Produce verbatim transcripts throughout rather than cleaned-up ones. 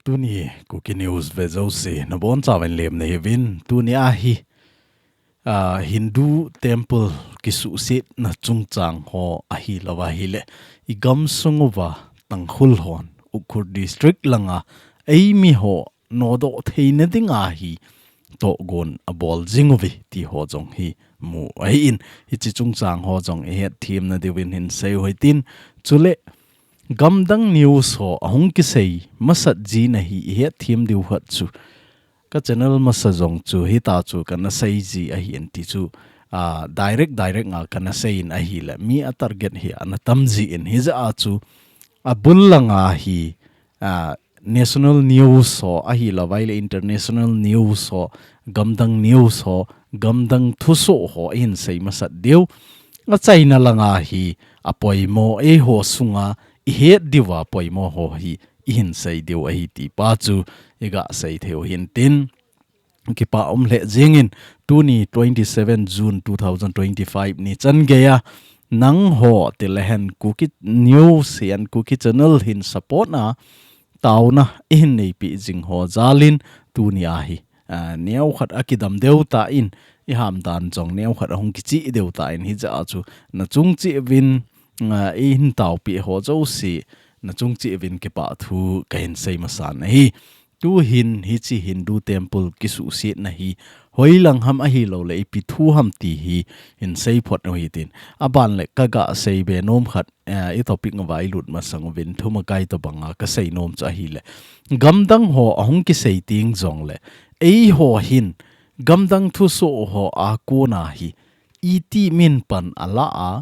Tuni Kuki News ve jouse, nabonchauvin lemna hiuvin, tuni ahi, ah, Hindu temple kisuhsetna chungchang ho ahilouva ahile, i gamsung uva Tangkhul hon, Ukhrul District langa, eimi ho nodoh theina dinga hi tohgon abol jing uve ti ho jong hi mu ahin, hiche chungchang ho jong i hetthem na diuvin hin seiu hitin, chule gamdang news ho ahung kisei masat jina hi i hetthem diu khat chu, ka channel masa jong chu hita chu kana sei ji ahin ti chu, ah, direct, direct nga kana sei in ahile, mi a target hi ana tam jin, hijeh a chu, abul langa hi, ah, national news ho ahilouva ahile international news ho, gamdang news ho, gamdang thusoh ho i hin sei masat diu. Achaina langa hi apoimo, eiho sunga i het diuva poimo ho hi i hin sei diu ahi ti pa chu i gasei theiu hintin. Kipa um lheh jingin, tuni twenty seven June two thousand twenty five ni chan geiya, nangho tilehen Kuki News hihen Kuki Channel hin support na, taona i hin neipi jing ho jalin, tuni ahi, ah, neokhat akidam deu tan, i hamdan jong neokhat ahung kichih deu tan, hijeh a chu nachung cheh uvin, ah, i hin taopi ho jouse, nachung cheh uvin kipa thu kahin sei masan ahi. Tuhin hiche Hindu temple kisuhsetna hi hoilang ham ahilouleh ipi thu ham ti hi hin seiphot u hitin. Aban le ka gasei be nom khat, eh, i topic uva i lut masang uvin thumakai tobanga ka sei nom chu ahile, gamdang ho ahung kisei teng jongle, eiho hin gamdang thusoh ho a kona hi iti min pan ala a,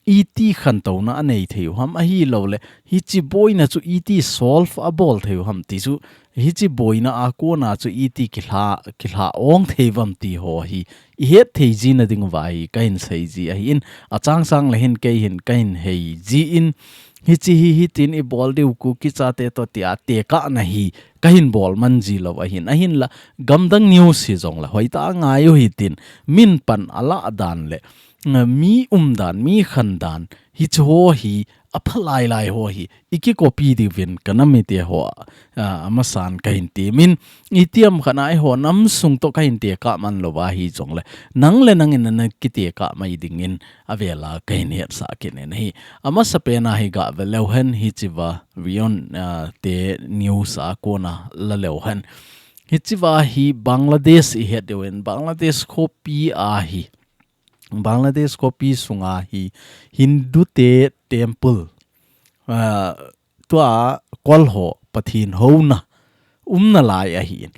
iti khantouna anei theiu ham ahilouleh, hiche boina chu iti solve abol theiu ham ti chu, hiche boina a kona chu iti kilha, kilha ong thei uvam ti ho hi i het thei jina dinguva hi kahin sei ji ahin, achang chang le hin kei hin kahin hei jin, hiche hi hitin i bol diu Kuki chate toh tia tekahna hi kahin bol man ji lou ahin, ahinla gamdang news hijongle hoitah a ngai u hitin, min pan ala dan le, nga, mi umdan, mi khandan, hiche ho hi apha lai lai ho hi i kicopy diuvin kana mite ho, ah, amasan kahin temin, itiham khat a eiho namsung toh kahin tekah man louva hijongle, nang le nangin nana kitekah mai dingin avela kahin hetsah kit in ahi. Amasapen a hi gave leu hen, hichea Vion, ah, te news a kona la leu hen. Hichea hi Bangladesh i het diuvin, Bangladesh khopi a hi, Bangladesh khopi sunga hi Hindu te temple, ah, tua kol ho Pathen houna umna lai ahin.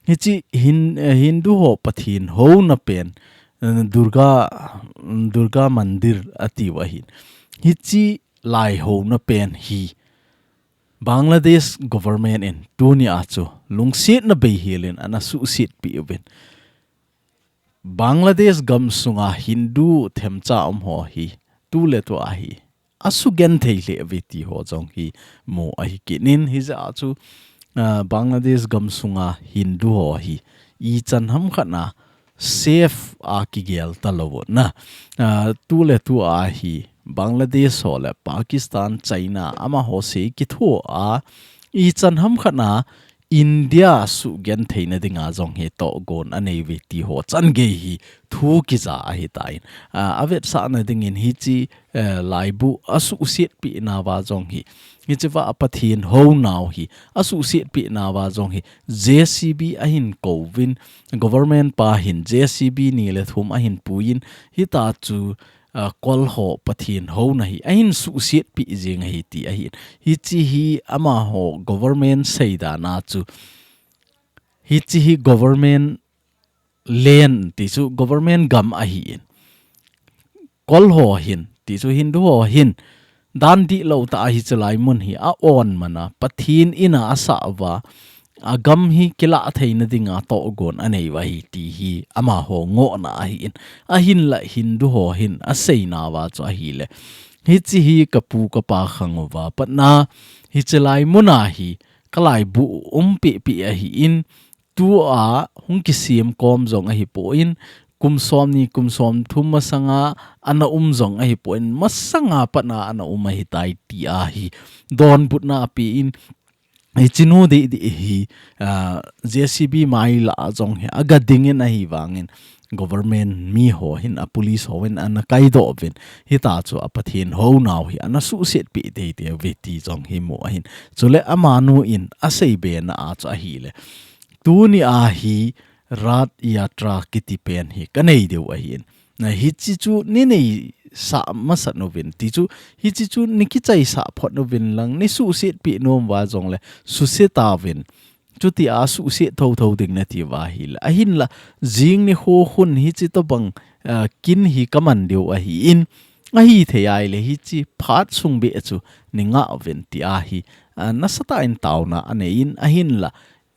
Hiche Hin-, eh, Hindu ho Pathen houna pen, eh, Durga, Durga Mandir atiu ahin. Hiche lai houna pen hi Bangladesh government in tuni a chu lungsetna bei helin ana suhsetpi uvin. Bangladesh gamsunga Hindu themcha um ho hi tuletu a hi asugenthei lheh uve ti ho jong hi mu ahi kit in, hijeh a chu, ah, Bangladesh gamsunga Hindu ho hi ichan ham khat a safe a kigel talou na. Ah, tuletu a hi Bangladesh ho le Pakistan, China amaho sei kitho a, ichan ham khat a India suhgentheina dinga jong hi tohgon anei uve ti ho chan gei hi thu kija ahitan. Ah, avetsahna dingin hiche, eh, laibu asuhsetpi nauva jong hi, hichea Pathen hounau hi asuhsetpi nauva jong hi J C B ahin kouvin, government pa hin J C B ni le thum ahin puiyin, hita chu, ah, kol ho Pathen houna hi ahin suhsetpi jing ahi ti ahi. Hiche hi amaho government seidan a chu, hiche hi government land ti chu government gam ahin, kol ho hin, ti chu Hindu ho hin, dan dihlou tah a hiche lai mun hi a-on man a, Pathen in a asah uva, agam hi kilah theina dinga tohgon anei u ahi ti hi amaho ngohna ahin, ahinla Hindu ho hin aseinauva chu ahile, hiche hi kapu kapa khang uva patna, hiche lai mun a hi kalaibu umpi pi ahin, tua hung kisem kom jong ahipon, kum somni, kum somthum masanga ana um jong ahipon, masanga patna ana um ahitai ti ahi. Donbutna apen, hiche nu didi hi, ah, J C B mai lah a jong hi aga dingin ahi vangin government mi ho hin a police ho hin ana kaidoh uvin hita chu a Pathen hou nau hi ana suhset pi teitei uve ti jong hi mu ahin. Chule amanu in asei be na a chu ahile. Tuni a hi Rath Yatra kiti pen hi kanei diu ahin. Na hiche chu nei nei sah masat uvin ti chu, hiche chu nei kichai sah phot uvin lang, nei suhset pi nom uva jongle, suhset tauvin. Chuti a suhset thotho ding nati uva ahile. Ahinla, jing nikho khun hiche tobang, ah, kin hi kaman diu ahin. Ahithei ahile hiche phat sung beh chu nei ngah uvin ti ahi. Ah, nasatah in taona anei in ahinla.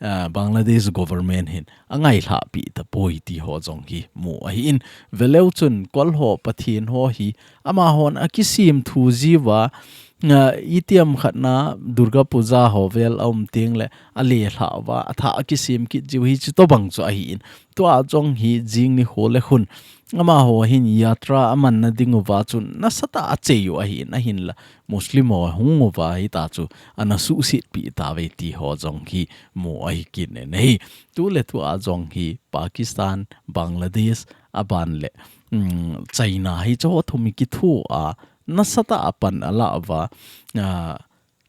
Ah, Bangladesh government hin angailhah pi tapoi ti ho jong hi mu ahin. Veleu chun kol ho Pathen ho hi amahon akisem thu jiuva, ah, itiham khat na Durga Puja ho vel aum tengle alelhah uva, athah akisem kit jiu hiche tobang chu ahin. Tua jong hi jing nikho le khun amaho hin yatra aman na ding uva chun nasatah a achei u ahin, ahinla Muslim ho hung uva hita chu ana suhset pi tauve ti ho jong hi mu ahi kit in ahi. Tuletu a jong hi Pakistan, Bangladesh, aban le, um, China hiche ho thum hi kitho a nasatah a pan ala uva, ah,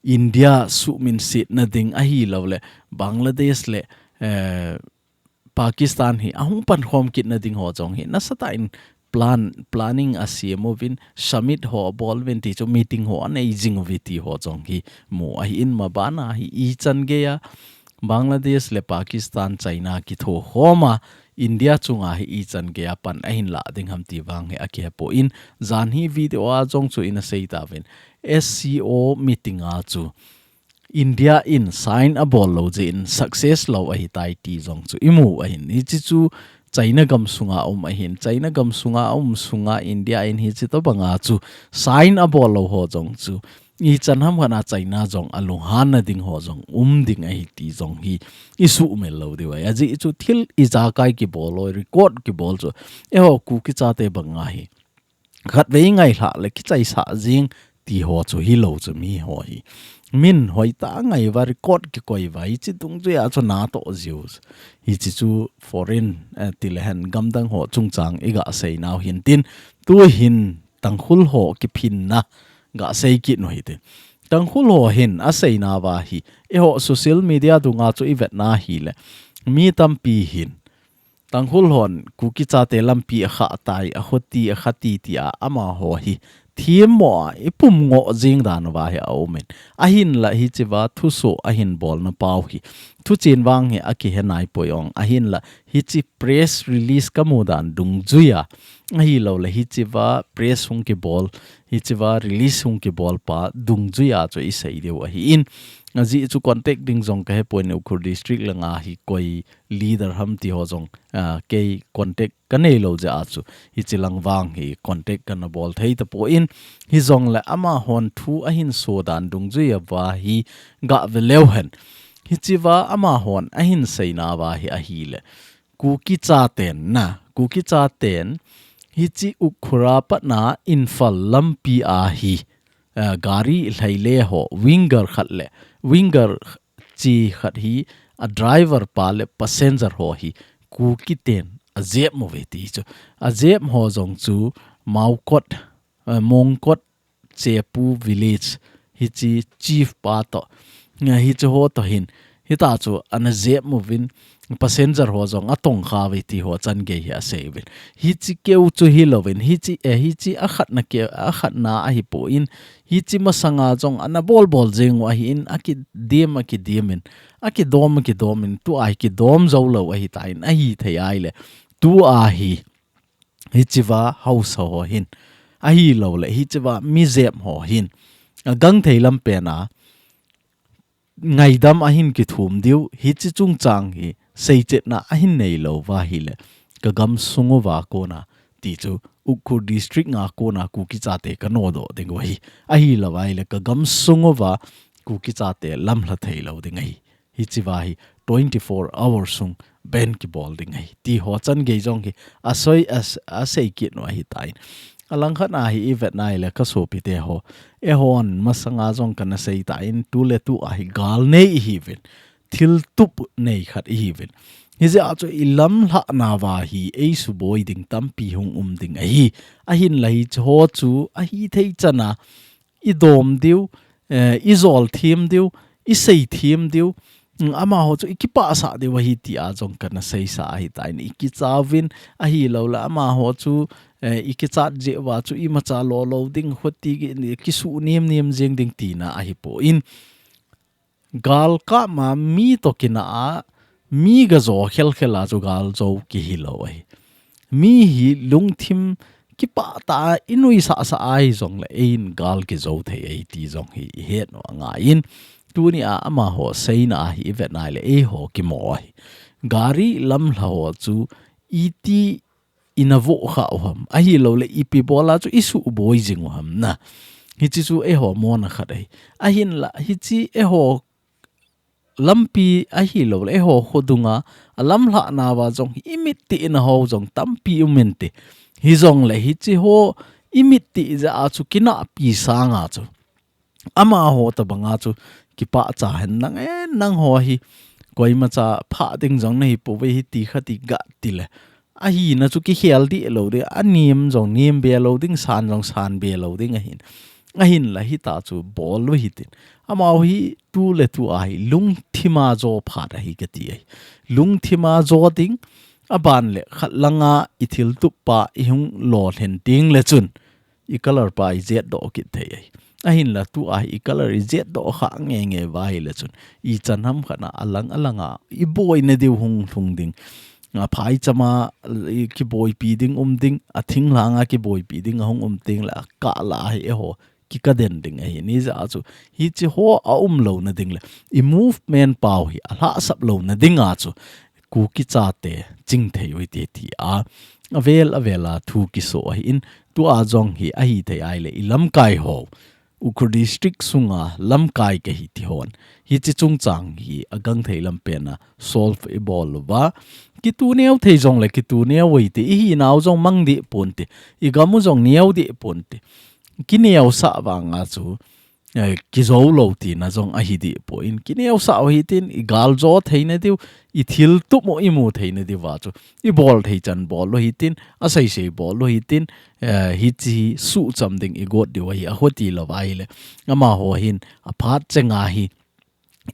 India suhminset na ding ahilou le Bangladesh le, eh, Pakistan hi ahung pankhom kit na ding ho jong hi nasatah in plan, planning asem uvin, summit ho abol uvin ti chu meeting ho anei jing uve ti ho jong hi mu ahin. Mabana hi ichan geiya Bangladesh le Pakistan, China kitho khom a India chunga hi ichan geiya pan ahin lah ding ham ti vang hi akihe poi. Jan hi video a jong chu ina sei tauvin S C O meeting a chu India in sign abol lou jeh in success lou ahitai ti jong chu imu ahin. Hiche chu China gam sunga um ahin. China gam sunga um sunga India in hiche tobanga chu sign abol lou ho jong chu ichan ham khat a China jong alunghan na ding ho jong um ding ahi ti jong hi isuhmil lou diu ahi. Ajeh chu thil ijakai kibol lou, record kibol chu eiho Kuki chate banga hi khatvei ngailhah le kichai sah jing ti ho chu hilou chu mi ho hi. Min hoitah a ngai uva record kikoi uva hiche dungjuia chu natoh jiu. Hiche chu foreign, eh, ti le hen gamdang ho chungchang iga sei nau hin tin tu hin Tangkhul ho kiphinna ga sei kit u hite. Tangkhul ho hin asei nauva hi eiho social media dunga chu ivet na hile mi tampi hin Tangkhul hon Kuki chate lampi akhah tai, akhoti, akhati tia amaho hi themmo a ipum ngoh jing dan uva hi aumin. Ahinla hichea thusoh ahin bolna pau hi thuchen vang hi akihe naipoi ong. Ahinla hiche press release kamu dan dungjuia ahilou le hichea press hung kibol, hichea release hung kibol pa dungjuia chu isei diu ahin. Ajeh chu contact ding jong kahepoi, Ukhrul district langa hi koi leader ham ti ho jong, ah, kei contact kanei lou jeh a chu hiche lang vang hi contact kana bol thei tapon, hijongle amahon thu ahin so dan dungjuia hi ga ve leu hen. Hichea amahon ahin sei nauva hi ahile Kuki chaten na, Kuki chaten hiche Ukhrul a patna Imphal lampi a hi, ah, gari lhaile ho, Winger khat le, Winger chi khat hi a driver pa le passenger ho hi Kuki ten ajep uve ti chu. Ajep ho jong chu Maukot, eh, Mongkot Chepu village hiche chief pa toh, nga hiche ho toh hin hita chu ana jep uvin, passenger ho jong atongkha uve ti ho chan gei hi asei uvin. Hiche keu chu hilouvin, hiche, eh, hiche akhatna keu, akhatna ahipon, hiche masanga jong ana bol bol jeng u ahin, akidem, akidem in, akidom, akidom in, tua hi kidom jou lou ahitan, ahithei ahile. Tua hi, hichea haosa ho hin, ahilou le, hichea mi jep ho hin, agangthei lam pen a, ngaidam ahin kithum diu, hiche chungchang hi seichetna ahin neilou uva ahile, ka gamsung uva kona, ti chu Ukhrul district nga kona Kuki chate kanodoh ding u ahi. Ahilou ahile, ka gamsung uva Kuki chate lamlha thei lou ding ahi. Hichea hi twenty-four hours sung ban kibol ding ahi. Ti ho chan gei jong hi asei, as-, asei kit u ahitan. Alangkhat a hi i vet nai le ka sopite ho, eihon masanga jong kana sei tan, tu le tu a hi gal nei i hiuvin, thil tup nei khat i hiuvin. Hijeh a chu i lamlhah nauva hi ei suboi ding tampi hung um ding ahi. Ahinla hiche ho chu ahi thei chan a i dom diu, eh, i jol thiem diu, i sei thiem diu, mm, amaho chu i kipahsah diu ahi tia jong kana seisa ahi tan, i kichauvin ahilou le amaho chu, eh, i kichat jeh uva chu imacha lolou ding, khuti ki, kisuh niam niam jeng ding tina ahipon. Gal kah ma mi toh kinah a, mi ga jo khel khel a chu gal jo kihilou ahi. Mi hi lungthim kipah tah a i nuisah sah ahi jongle, eiin gal kijo thei ahi ti jong hi i het u angaiyin. Tuni a amaho seina a hi i vet nai le eiho kimo ahi. Gari lamlha ho chu iti i na voh kha u ham, ahilou le ipi bol a chu i suboi jing u ham na. Hiche chu eiho mona khat ahi. Ahinla, hiche eiho lampi ahilou le eiho khodung a, a lamlhah nauva jong hi i mit tihna ho jong tampi um inte. Hijongle hiche ho i mit tih jeh a chu kinahpi sanga chu amaho tabang a chu kipahcha hen nang e, nangho hi koimacha phah ding jong nahi pouve hiti khati ga ti le, ahina chu kikhel deh lou ding, a niam jong niam be lou ding, san jong san be lou ding ahin. Ahinla hita chu bol u hitin. Amaho hi tu le tu a hi lungthim a jo phat ahi kati ahi. Lungthim a jo ding, aban le khat langa i thil tup pa i hung lolhin ding le chun i colour pa i jet doh kit thei ahi. Ahinla tu a hi i colour i jet doh kha nge nge uva ahile chun, ichan ham khat na alang alang a i boina diu hung lhung ding. A phaicham a i kiboipi ding um ding, a thinglhang a kiboipi ding a hung um ding le, a kah lah a hi eiho kikah den ding ahi. Hijeh a chu hiche ho a um louna ding le i movement pau hi a lhahsap louna ding a chu Kuki chate ching thei u hite tia avel avel a thu kiso ahin, tu a jong hi ahi thei ahile i lamkai ho, Ukhrul District sunga lamkai kahi ti hon hiche chungchang hi a gangthei lam pen a solve i bol uva. Kitu neo thei jongle kitu neo u hite, i hinau jong mang deh ponte, i gam u jong neo deh ponte. Kineosah vang a chu, eh, kijo lou tina jong ahi deh poi. Kineosah u hitin, i gal jo theina diu, i thil tup u i mu theina diu va chu i bol thei chan bol u hitin, a sei sei bol u hitin, eh, hiche suhcham ding i got diu ahi, a khuti lou va ahile. Amaho hin a phat chenga hi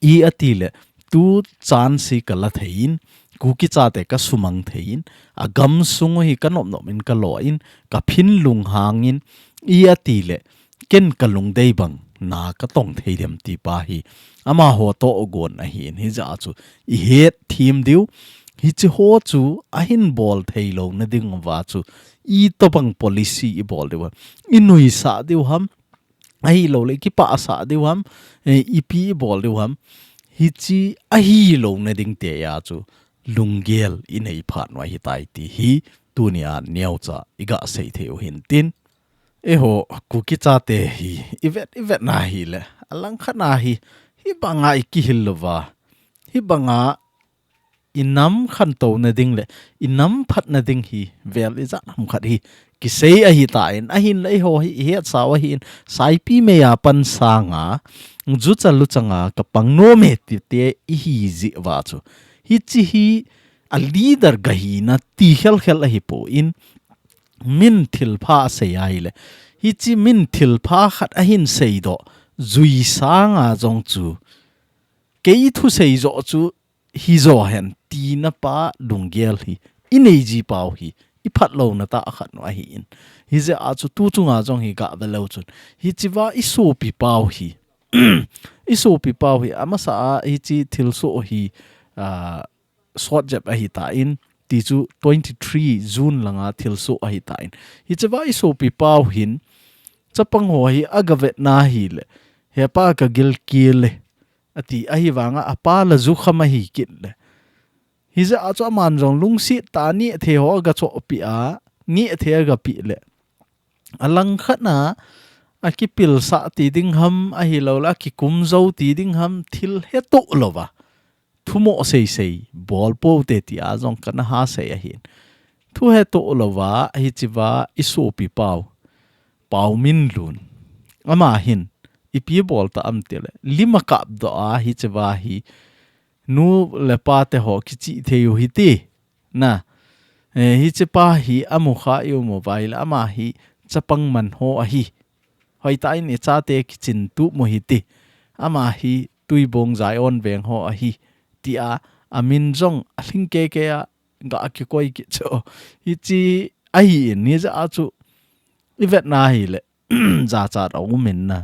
i ati le, tu chance hi ka la thei in, Kuki chate ka sumang thei in, a gamsung u hi ka nop nop in ka lo in, ka phin lunghang in, i ati le, ken ka lungdei bang na ka tong thei dem ti pa hi amaho toh gon ahin, hijeh a chu i het thiem diu, hiche ho chu ahin bol thei louna ding uva chu itobang policy i bol diu ham, i nuisah diu ham, ahilou le kipahsah diu ham, eh, ipi i bol diu ham, hiche ahi louna ding tia chu lunggel i nei phat u ahi tai ti hi tunia neocha i ga sei thei u hintin. Eiho Kuki chate hi i vet, i vet na hile, alangkhat na hi, hibanga i kihil louva, hibanga i nam khantouna ding le i nam phatna ding hi vel ijat ham khat hi kisei ahi tan, ahinla eiho hi i hetsau ahin, Saipimei a pan sanga jucha luchanga ka pang nom e tite i hi jeh uva chu, hiche hi a leader ga hina ti khel khel ahi pon, min thilpha a sei ahile, hiche min thilpha khat ahin seidoh jui sanga jong chu, kei thusei joh chu hijo hen tina pa lunggel hi i nei ji pau hi i phat louna tah khat u ahin. Hijeh a chu tu chunga jong hi ga ve leu chun, hiche va i sopi pau hi, i sopi pau hi amasa a hiche thilsoh hi, ah, sot jep ahi tan, ti chu twenty-three June langa thilsoh ahi tan. Hiche va i sopi pau hin, chapang ho hi a ga vet na hile, he pa ka gilkel e, ati, ahivanga a pa la jukham ahi kit le. Hijeh a chu aman jong lungset tah a nehthei ho a ga chohpeh a, nehthei a ga peh le, alangkhat na a kipilsah ti ding ham, ahilou le a kikum jo ti ding ham, thil hetoh louva, thumoh sei sei bol pou te tia jong kana ha sei ahin. Thu hetoh louva, hiche va i sopi pau, Pau Min Lun. Ama hin, ipi bol ta ham tile, lim akap doh a hiche va hi, nu le pa te ho kichih thei u hite. Na, eh, hiche pa hi amu kha i um uva ahile, ama hi chapang man ho ahi. Hoitah in i chate kichin tup u hite. Ama hi Tuibong Zion veng ho ahi. Tia, amin jong alhing kei kei a, ga kikoi kit chu. Hiche ahi in, hijeh a chu i vet na ahile, jachat a um in na.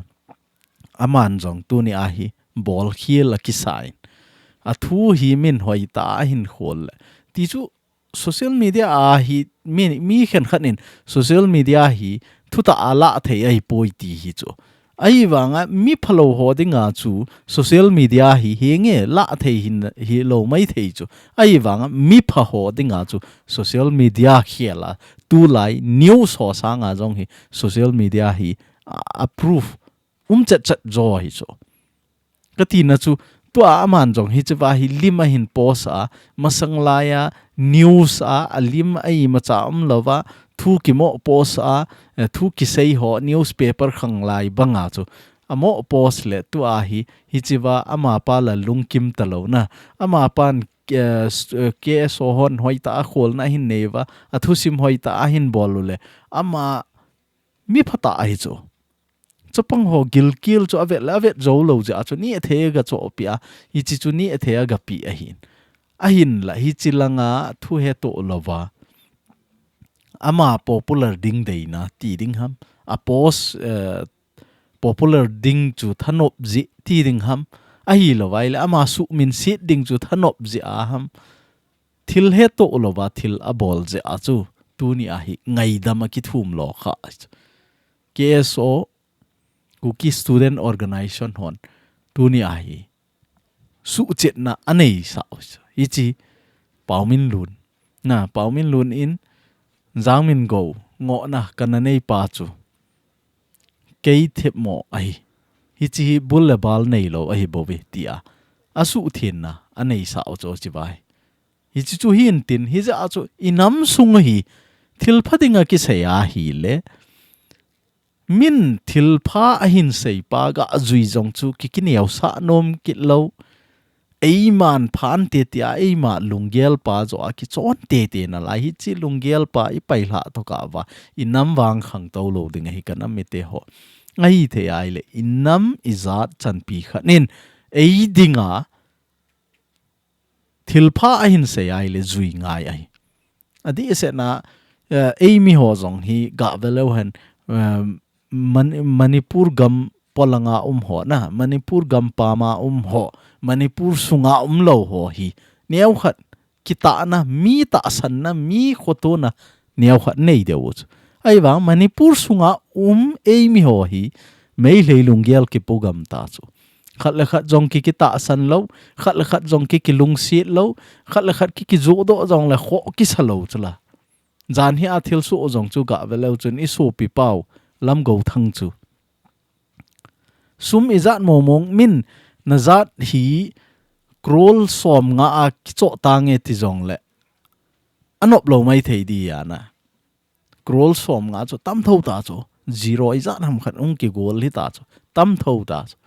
Aman jong tuni a hi, bolkhel akisa in. Athu hi min hoitah a ahin khol le. Ti chu social media a hi, mi, mi khenkhat in social media hi, thutah a lah thei ahipoi ti hi chu. Ahivanga mi phalou ho dinga chu social media hi, hi nge lah thei hin, hilou maithei chu. Ahivanga mi pha ho dinga chu social media khel a, tulai news ho sanga jong hi social media hi, a, a proof um chet chet jo hi chu. Kati na chu, tua aman jong hiche va hi lim ahin post a, masang lai a news a, alim a imacha umlouva, thu kimo post a, eh, thu kisei ho, newspaper khanglai banga chu. Amo post le tua hi, hiche va amapa la lungkim talou na. Amapan, eh, s-, eh, K S O hon hoitah a kholna ahin nei uva, athusim hoitah a ahin bol u le. Ama mi phatah ahi chu. Chapang ho gilkel chu avet le avet jou lou jeh a chu neh thei aga chohpeh a, hiche chu neh thei aga peh ahin. Ahinla hiche langa thu hetoh louva. Ama popular ding deina ti ding ham. A post, eh, popular ding chu thanop jeh ti ding ham. Ahilouva ahile ama suhminset ding chu thanop jeh a ham. Thil hetoh louva thil abol jeh a chu. Tuni a hi ngaidam akithum lo kha. K S O, Kuki Student Organization hon. Tuni a hi. Suhchetna aneisah u chu. Hiche Pau Min Lun. Na, Pau Min Lun in Jangmin Go ngohna kana neipa chu. Kei themmo ahi. Hiche hi bul le bal neilou ahi bouve tia. Asuhthenna aneisah u chu hiche va hi. Hiche chu hin tin, hijeh a chu i nam sung hi thil pha dinga kisei ahile. Min thil pha ahin seipa ga jui jong chu ki, kineosah nom kit lou. Eiman phan te tia, eima lunggel pa jo a kichon tete nalai hiche lunggel pa i pailhah tokah uva. I nam vang khangtou lou ding ahi ka nam mite ho. Ahithei ahile, i nam i jat chanpi khat in. Ei dinga, thil pha ahin sei ahile jui ngai ahi. Adeh seh na, eh, eimi ho jong hi gah ve leu hen, eh, Man-, Manipur gam polanga um ho na, Manipur gam pama um ho, Manipur sunga umlou ho hi. Neokhat kitahna, mi tahsanna, mi khotona, neokhat nei deu chu. Ahivang Manipur sunga um eimi ho hi, Meitei lunggel kipu gam ta chu. Khat le khat jong ki, kitahsan lou, khat le khat jong ki, kilungset lou, khat le khat ki, kijohdoh jong le kho kisa lou chu la. Jan hi a thilsoh jong chu gah ve leu chun i sopi pau Lamgouthang chu. Sum i jat momong min na jat hi crore som nga a kichoh tange ti jong le. Anop lou maithei di ana. Crore som nga chu tamtho ta chu. Zero i jat ham khat hung kigol hita chu. Tamtho ta chu.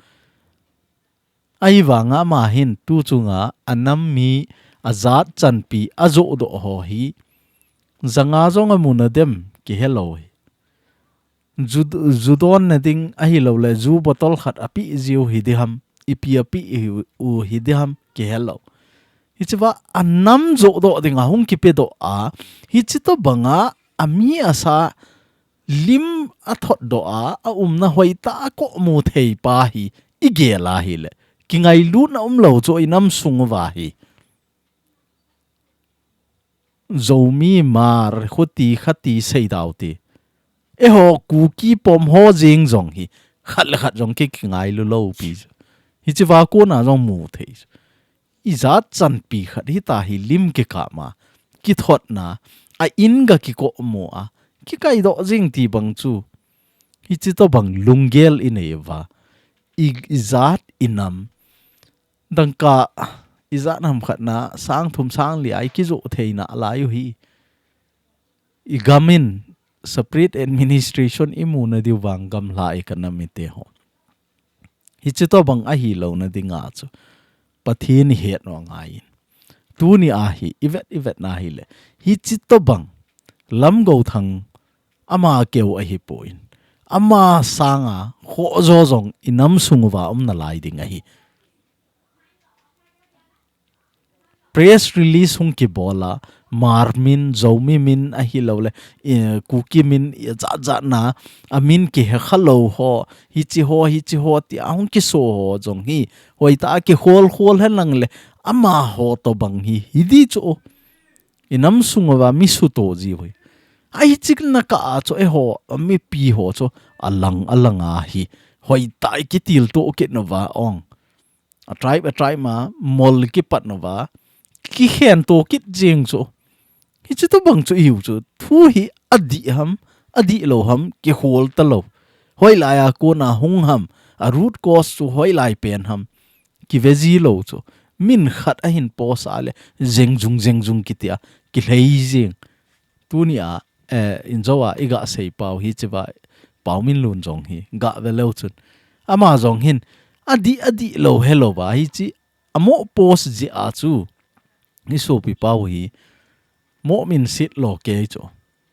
Ahivanga ama hin tu chunga a nam mi a jat chanpi a johdoh ho hi. Janga jong amu nadem kihelou hi. Ju, ju donna ding ahilou le, ju bottle khat apeh jiu hi diham, ipi apeh u hi diham, kihelou. Hichea, a nam johdoh dinga hung kipedoh a, hichi tobanga, ami asa, lim athotdoh a, aumna hoitah a komu thei pa hi, igel ahile. Kingailutna umlou chu i nam sung uva hi. Zomi, Hmar, khuti, khati, seidau ti. Eiho, Kuki pom ho jeng jong hi. Khat le khat jong ki, kingailu lou pi. Hichea kona jong mu thei. I jat chanpi khat hita hi lim kikah ma. Kithotna. A in ga kikomu a. Kikaidoh jing ti bang chu. Hichi tobang lunggel i nei uva. I, i jat i nam. Dangka, i jat nam khatna, sang thum sang li a i kijoh theina lai u hi. I gam in, separate administration i mu na diu vang gamla i ka nam mite ho. Hichi tobang ahi lo na dinga chu Pathen i het no ngai in. Tuni ahi, i vet, i vet na hi le. Hichi tobang Lamgouthang ama keu ahi po in. Ama sanga kho jo jong i nam sung uva um na lai ding ahi. Press release hung kibol a, Hmar min, Zomi min ahi lo le, eh, Kuki min, eh, jat jat na, a min kihe kha lo ho, hichi ho, hichi ho, ti a hung kiso ho jong hi, hoi ta a kihol hol he lang le, ama ho tobang hi, hi di chu, i nam sung uva mi su to ji hoi. Ai chik na ka a chu, e ho, a mi pi ho chu, a lang, a lang a hi, hoi ta i kitil to kit na va ong. A tribe, a tribe ma, mol kipat na va, kikhen to kit jing chu. Hichi tobang chu iu chu, thu hi a di ham, a di lo ham, kihol ta lo. Hoi lai a kona hung ham, a root cause chu hoi lai pen ham, kive ji lo chu. Min khat ahin post a le, jeng jung, jeng jung kiti a, kilhei jing. Tuni a, eh, in jo a, i ga sei pau hi chiva, Pau Min Lun jong hi, ga ve leu chun. Ama jong hin, a di, a di lo he lo va, hichi, a mo post ji a chu. Ni sopi pau hi, mo min sit lo ke chu.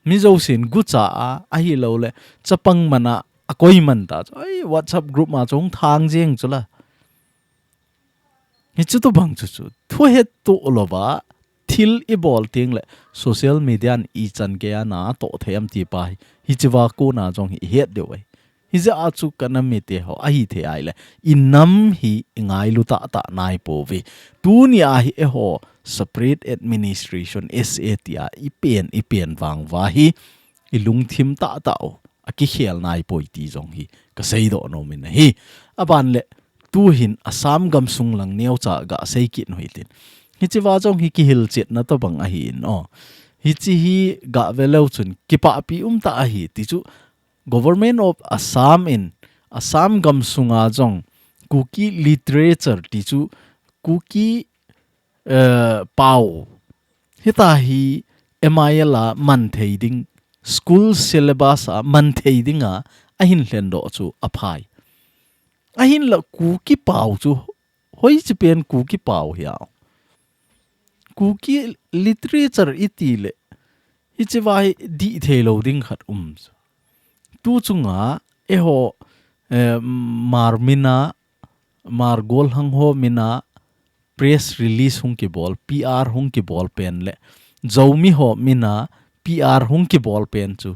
Mi jo sin gu cha a, ahi lo le, chapang mana, a koi man ta chu. Ai, WhatsApp group ma chu hung thang jeng chu la. Hichi tobang chu chu. Thu het to lo va, thil i bol ting le, social media in i chan ke a na to thei am ti pa hi. Hichi va kona jong hi het deu ai. Hi ja a chu ka nam mite ho, ahi thei ai le. I nam hi i ngailu ta ta nai po ve. Tuni a hi e ho, separate administration, S A T a, i pen, i pen vang va hi. I lungthim ta ta o. A kikhel nai poi ti jong hi. Ka sei do no min hi. A ban le, tu hin Assam gam sung lang neo cha ga sei kit no hi tin. Hichi va jong hi kihil chet na tobang ahi in o. Hichi hi ga ve leu chun kipa pi um ta ahi ti chu Government of Assam in Assam gam sunga jong Kuki literature ti chu Kuki, eh, pau. Hita hi M I L a man thei ding, school syllabus a man thei ding a, ahin hlen do chu a phai. Ahin la Kuki pau chu, hoi chi pen Kuki pau hi a. Kuki literature i ti le, hichi va hi di thei lo ding khat um. Tu chunga, e ho, eh, Hmar mina, Hmar gol hang ho mina, press release hung kibol, P R hung kibol pen le, Zomi ho mina, P R hung kibol pen chu,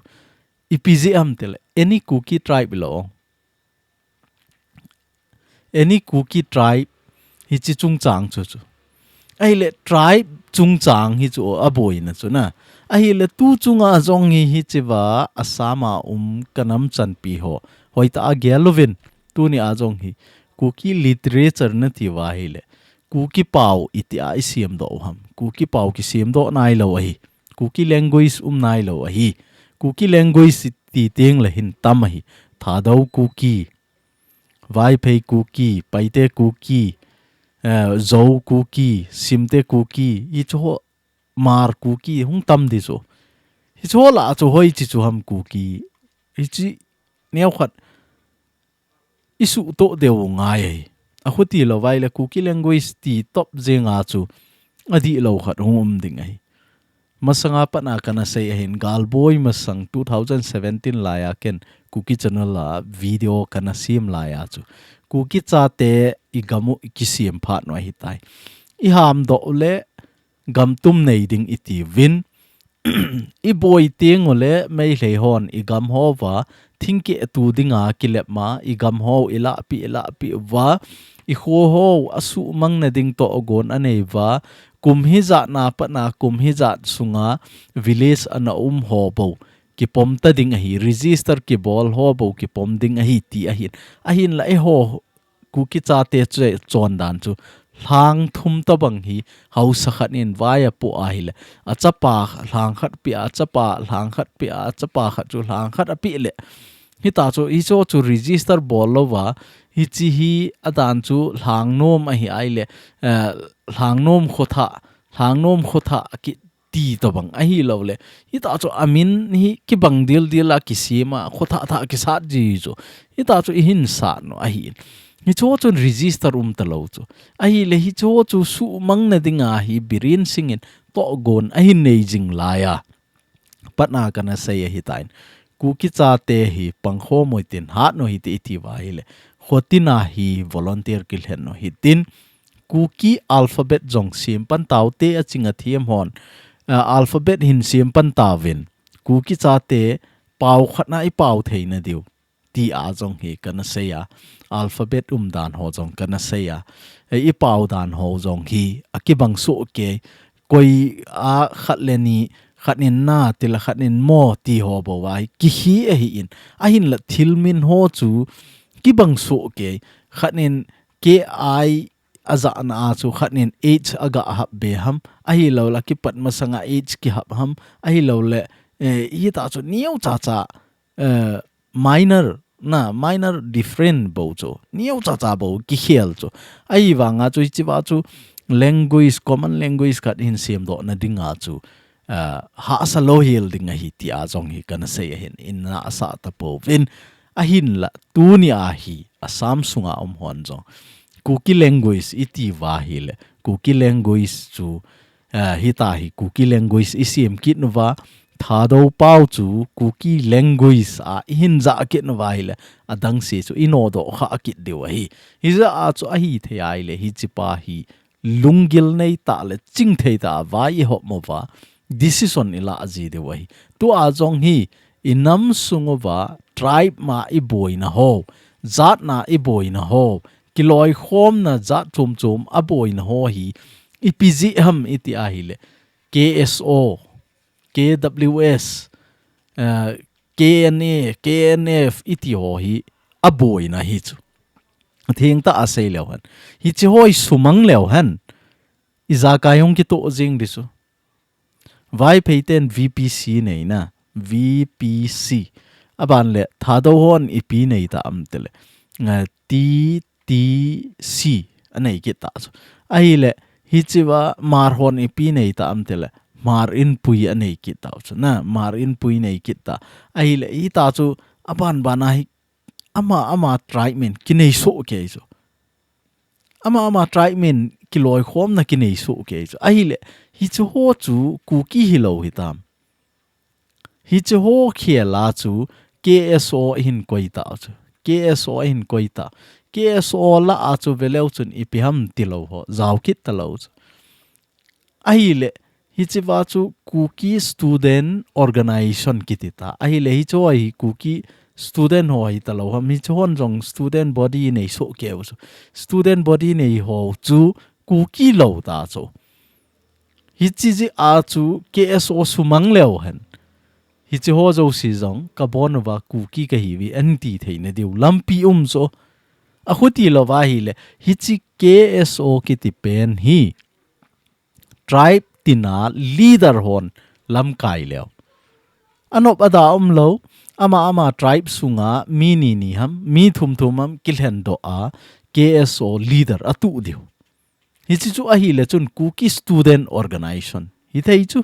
i P Z M te le, any Kuki tribe lo. Any Kuki tribe, hichi chungchang chu chu. Ahile tribe chungchang hi chu a boina chu na. Ahile tu chunga jong hi hichi va Assam a um ka nam chanpi ho. Hoi ta a gel uvin. Tuni a jong hi. Kuki literature na ti va hile. Kuki pau i ti a i siam do ham. Kuki pau ki siam do nai lo ahi. Kuki language um nai lo ahi. Kuki language ti ting le hin tam ahi. Thadou Kuki. Vaiphei Kuki, Paite Kuki, eh, Zo Kuki, Simte Kuki, hichu ho Hmar Kuki, hung tam di chu. Hichu ho la chu hoi chi chu ham Kuki. Hichi neo khat i su to deu ngai ai. A khuti lo vai le Kuki language ti top jeng a chu. A di lo khat hung um ding ai. Masanga pat na kana sei ahin, Galboi masang two thousand seventeen lai a ken Kuki channel a video kana siam lai a chu. Kuki chate i gam u i kisiam phat no ahi tai. I ham do le gam tum nei ding i ti vin. I boi ting u le Meitei hon i gam ho va thingke tu dinga kilep ma, i gam ho i la pi, i la pi va, i kho ho a su mang na ding to gon a nei va, kum hi jat na pat na kum hi jat sunga village ana um ho bo, kipom ta ding ahi, register kibol ho bo, kipom ding ahi ti ahin. Ahin la e ho Kuki chate chu chon dan chu. Lhang thum ta bang hi hausa khat in vai a pu a hi le. A chapa lhang khat pi a, a chapa lhang khat pi a, a chapa khat chu lhang khat a pi le. Hita chu, hi chu chu register bol lo va, hi chi hi a dan chu lhang nom ahi ai le, eh, lhang nom khotha, lhang nom khotha a ki ti tobang ahilouleh, hita chu amin hi kibang dildil a kisem a, kho thah thah kisat ji chu, hita chu ihin sat u ahi. Hichu chun register um talou chu. Ahileh hichu chu suhmang nading a hi Biren Singh in tohgon ahin nei jing lai a. Patna kana sei ahitan. Kuki chate hi pangkhom u hitin, hat u hite iti uva ahileh, khotin a hi volunteer kilhen u hitin, Kuki alphabet jong sem pan taute, aching athem hon, ah, alphabet hin sem pan tauvin, Kuki chate pao khat na ipao thei nadiu, ti a jong hi kana sei a, alphabet umdan ho jong kana sei a, eh, ipao dan ho jong hi akibang soh kei, koi a khat le ni, khat in na, ti le khat in mo, ti ho bou a hi kihi ahin, ahinla thil min ho chu kibang soh kei, khat in K I ajahna a chu khat in H aga hap be ham, ahilouleh kipat masang a H kihap ham, ahilouleh, eh, hita chu neocha cha, eh, minor, na, minor different bou chu, neocha cha bou kikhel chu. Ahivang a chu, hichi uva chu language, common language khat hin semdoh nading a chu, ah, hahsa louhel ding ahi ti a jong hi kana sei ahin, in na asa tapouvin, ahinla tuni a hi Assam sunga um hon jong Kuki language iti uva ahileh, Kuki language chu, ah, hita hi Kuki language isem kit uva, Thadou pao chu Kuki language a ihin jah kit uva ahileh, adang se chu inodoh kha kit diu ahi. Hijeh a chu ahithei ahileh, hichi pa hi lunggil nei tah le chingthei tah a vai ihop uva, decision ilah ji diu ahi. Tua jong hi inam sung uva tribe ma iboina ho, jat na iboina ho, kiloikhomna jat chom chom a boina ho hi ipi jeh ham iti ahileh, K S O, K W S, eh, K N A, K N F iti ho hi aboina hi chu. Thengtah a sei leu hen, hichi ho isumang leu hen, ijakai hung kitoh jing ding chu. Vaiphei ten V P C nei na, V P C. Aban le Thadou hon ipi nei tam tileh, eh, T T C anei kit ta chu. Ahileh, hichi uva Hmar hon ipi nei tam tileh, Hmar Inpui anei kit ta chu. Na, Hmar Inpui nei kit ta. Ahileh, hita chu aban ban a hi ama, ama tribe min kinei soh kei chu. Ama, ama tribe min kiloikhomna kinei soh kei chu. Ahileh, hichi ho chu Kuki hilou hitam. Hichi ho khel a chu K S O ahin koi ta chu. K S O ahin koi ta. K S O lah a chu veleu chun ipi ham tilou ho, jao kit talou chu. Ahileh, hichi uva chu Kuki Student Organization kiti ta. Ahileh, hichi ho hi Kuki student ho hi talou ham, hichi hon jong student body nei soh keu chu. Student body nei ho chu Kuki lou ta chu. Hichi jeh a chu K S O sumang leu hen, hichi ho jouse jong kabon uva Kuki kahiuve anti thei nadiu lampi um chu. Akhuti lou uva ahileh, hichi K S O kiti pen hi tribe tina leader hon lamkai leu. Anop ada umlou, ama, ama tribe sunga mi ni ni ham, mi thum thum ham kilhen doh a, K S O leader atu diu. Hichi chu ahileh chun Kuki Student Organization hithei chu.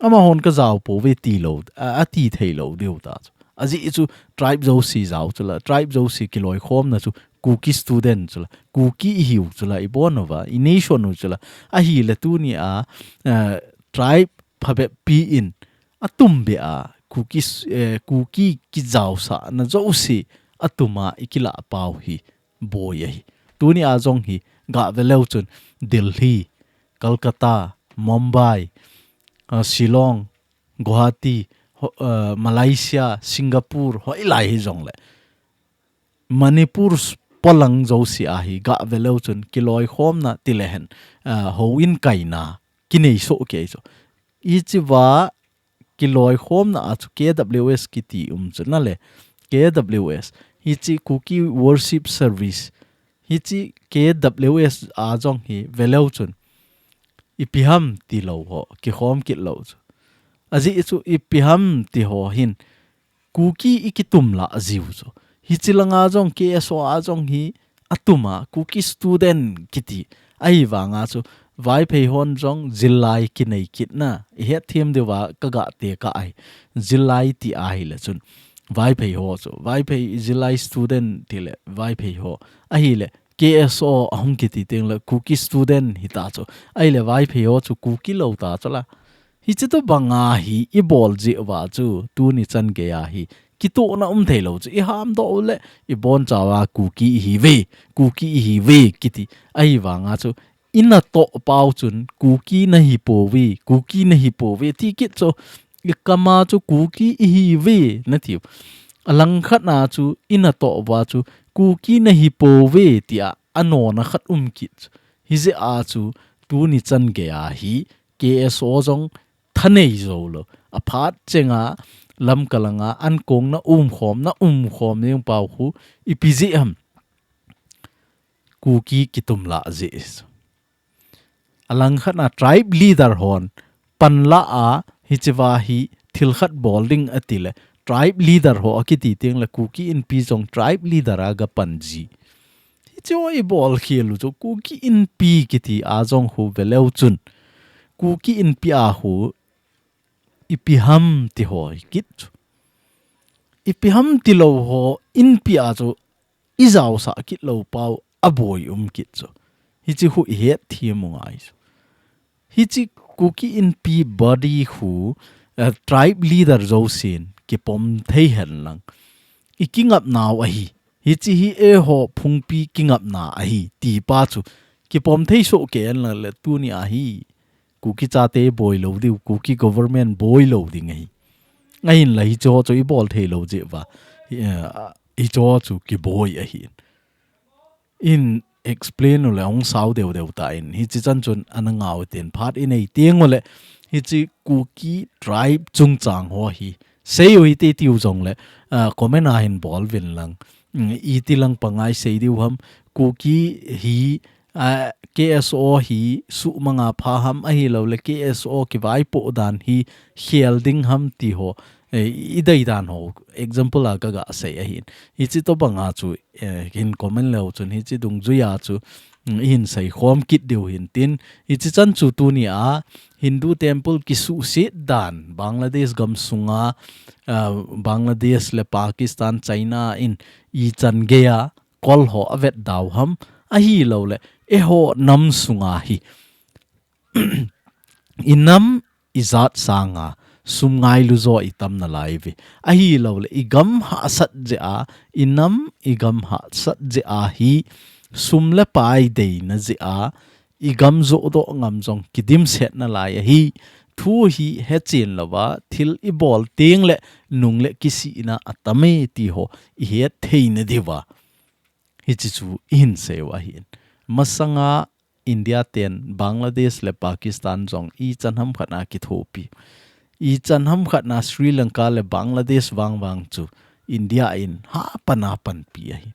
Ama hon kajao pouve tilou, a, ati thei lou diu ta chu. Ajeh chu tribe jouse jao chu la, tribe jouse kiloikhomna chu Kuki student chu la, Kuki ihiu chu la, ibon uva, ination u chu la. Ahileh tuni a, eh, tribe phabep pi in atum be a, Kuki s-, eh, Kuki kijaosahna jouse atum a ikilah pau hi boi ahi. Tuni a jong hi gaveleu chun Delhi, Calcutta, Mumbai, ah, Shillong, Guwahati, ho-, ah, Malaysia, Singapore, hoilai hijongleh Manipur s-, polang jouse a hi gaveleu chun kiloikhomna tilehen, ah, houin kaina kinei soh kei chu. Hichi uva kiloikhomna a chu K W S kiti um chu nale. K W S. Hichi Kuki Worship Service. Hichi K W S a jong hi veleu chun ipi ham tilou ho, kikhom kit lou chu. Ajeh chu ipi ham ti ho hin Kuki ikitum lah jiu chu. Hichi langa jong K S O a jong hi atum a, Kuki student kiti. Ahivanga chu Vaiphei hon jong zillai kinei kit na. I het them deuva ka ga tekah ahi. Zillai ti ahile chun. Vaiphei ho chu. Vaiphei zillai student tile. Vaiphei ho. Ahile K S O ahung kiti teng le Kuki student hita chu. Ahile Vaiphei ho chu Kuki lou ta chu la. Hichi to banga hi i bol jeh uva chu tuni chan geiya hi kitohna um thei lou chu i hamdoh u le i bonchauva Kuki i hi ve, Kuki i hi ve kiti. Ahivanga chu i natoh pau chun Kuki na hi pouve, Kuki na hi pouve ti kit chu i kama chu Kuki i hi ve na tiu. Alangkhat na chu i natoh uva chu Kuki na hi pouve tia anona khat um kit chu. Hijeh a chu tuni chan geiya hi K S O jong thanei jou lou. Aphat chenga Lamka langa ankong na umkhom, na umkhom jeng pau khu ipi jeh ham. Kuki kitum lah jeh. Alangkhat na tribe leader hon pan la a hichiva hi thil khat bol ding ati le tribe leader ho akiti teng le Kuki Inpi jong tribe leader a ga pan ji. Hichu i bol khel u chu Kuki Inpi kiti a jong khu ve leu chun. Kuki Inpi a khu ipi ham ti ho hi kit chu. Ipi ham ti lou ho Inpi a chu i jaosah kit lou pau aboi um kit chu. Hichi khu i het them u ngai chu. Hichi Kuki Inpi body khu, eh, tribe leader jousen kipom thei hen lang. I kingap nau ahi. Hichi hi eiho phungpi kingapna ahi. Ti pa chu kipom thei soh kei hen lang le tuni a hi. Kuki chate boi lou diu, Kuki government boi lou ding ahi. Ahinla hicho chu i bol thei lou jeh uva. Hi, eh, hicho chu kiboi ahi. In explain u le hung sao deu deu ta in. Hichi chan chun ana ngau tin phat i nei teng u le. Hichi Kuki tribe chungchang ho hi. Sei u hite tiu jong le, ah, comment a hin bol vin lang. Mm, iti lang pangai sei diu ham. Kuki hi, ah, K S O hi suhmanga pha ham ahilou le K S O kivaipoh dan hi khel ding ham ti ho. Eh, i dei dan ho. Example a ka ga sei ahin. Hichi to banga chu eh, hin comment leu chun hichi dungjuia chu, mm, i hin seikhom kit diu hin tin. Hichi chan chu tuni a Hindu temple kisuhset dan Bangladesh gam sunga, ah, Bangladesh le Pakistan, China in i chan geiya kol ho avet dau ham ahilou le eiho nam sunga hi. I nam i jat sanga sum ngailu jo i tam nalai ve. Ahilou le i gam hahsat jeh a, i nam i gam hahsat jeh a hi sum le pai deina jeh a, i gam johdoh ngam jong kidimset nalai ahi. Thu hi hechen louva, thil i bol teng le nung le kisihna atam e ti ho i het theina diuva. Hichi chu i hin sei u ahin. Masanga India ten Bangladesh le Pakistan jong i chan ham khat na kithopi. I chan ham khat na Sri Lanka le Bangladesh vang vang chu India in ha pan a panpi ahi.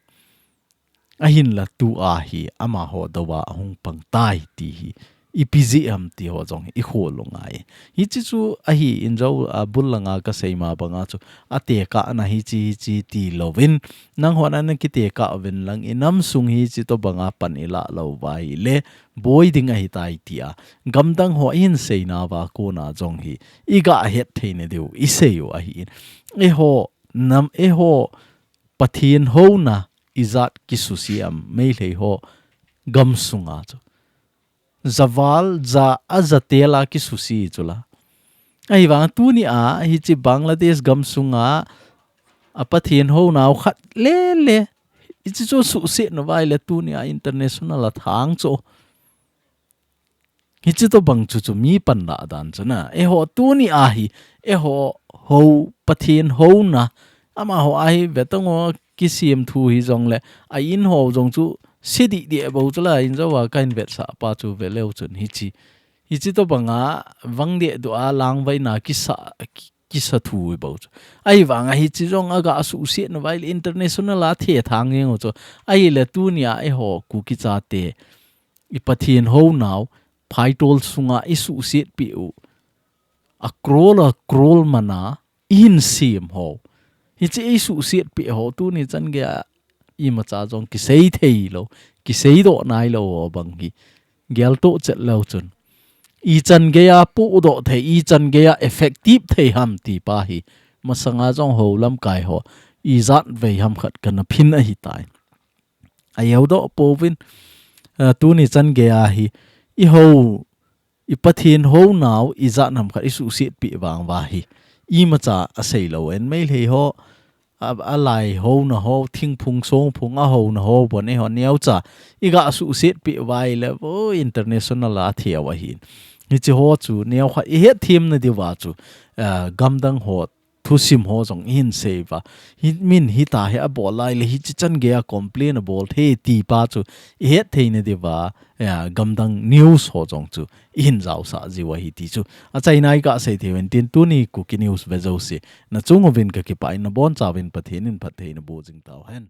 Ahinla tu a hi amaho dou a ahung pang tai ti hi ipi jeh ham ti ho jong i khol u ngai. Hichi chu ahi in jo a bul langa ka sei ma banga chu a tekah na hichi hichi ti louvin nangho na na kitekah uvin lang i nam sung hichi to banga pan i la lou uva ahile boi ding ahi tai tia gamdang ho i hin seina uva kona jong hi i ga het theina diu i sei u ahi in. Eiho nam eiho Pathen houna i jat kisuse am Meitei ho gam sunga chu. Javal ja a jatel a kisuse chu la. Ahivang tuni a hichi Bangladesh gam sunga a Pathen hounau khat le le. Hichi chu suhset na uva ahile tuni a international a thang chu. Hichi to bang chu chu mi pan la dan chu na. Eiho tuni a hi, eiho ho Pathen houna. Amaho a hi vetang o kisem thu hi jong le. A in ho jong chu se dih dih bou chu la in jo a ka in vetsah pa chu ve leu chun hichi. Hichi to banga vang deh duh a lang vaina kisa, ki, kisa thu hi bou chu. Ahivang a hichi jong a ga suhset na uva ahile international a the thang jeng u chu. Ahile tuni a eiho Kuki chate. I Pathen hounau, phaitol sunga i suhset pi u. A crore, a crore mana, i hin sem ho. Hichi i suhset pi ho, tuni chan geiya imacha jong kisei thei lou, kisei doh nai lou ho bang hi. geltoh chet leu chun, ichan geiya pudoh thei, ichan geiya effective thei ham ti pa hi masanga jong hou lamkai ho ijat vei ham khat kana phin ahitai. Ahiudoh pouvin, ah, tuni chan geiya hi i hou, i Pathen hounau ijat ham khat i suhsetpeh vang uva hi imacha asei lou. En Meitei ho, a, alai houna ho, thingphung songphung a houna ho, bon eiho neocha i ga suhsetpeh uva ahile, vo international a thei u ahin. Hiche ho chu neokhat i hetthem nadiuva chu, ah, gamdang ho thusim ho jong ihin sei uva. Hi, min hita hi abol lai le hiche chan geiya complain abol thei ti pa chu i hetthei nadiuva, ah, gamdang news ho jong chu ihin jaosah jiu ahi ti chu achaina i ga sei thei uvin tin tuni Kuki News ve jouse nachung uvin kakipah in nabonchauvin Pathen in phattheina boh jing tauhen.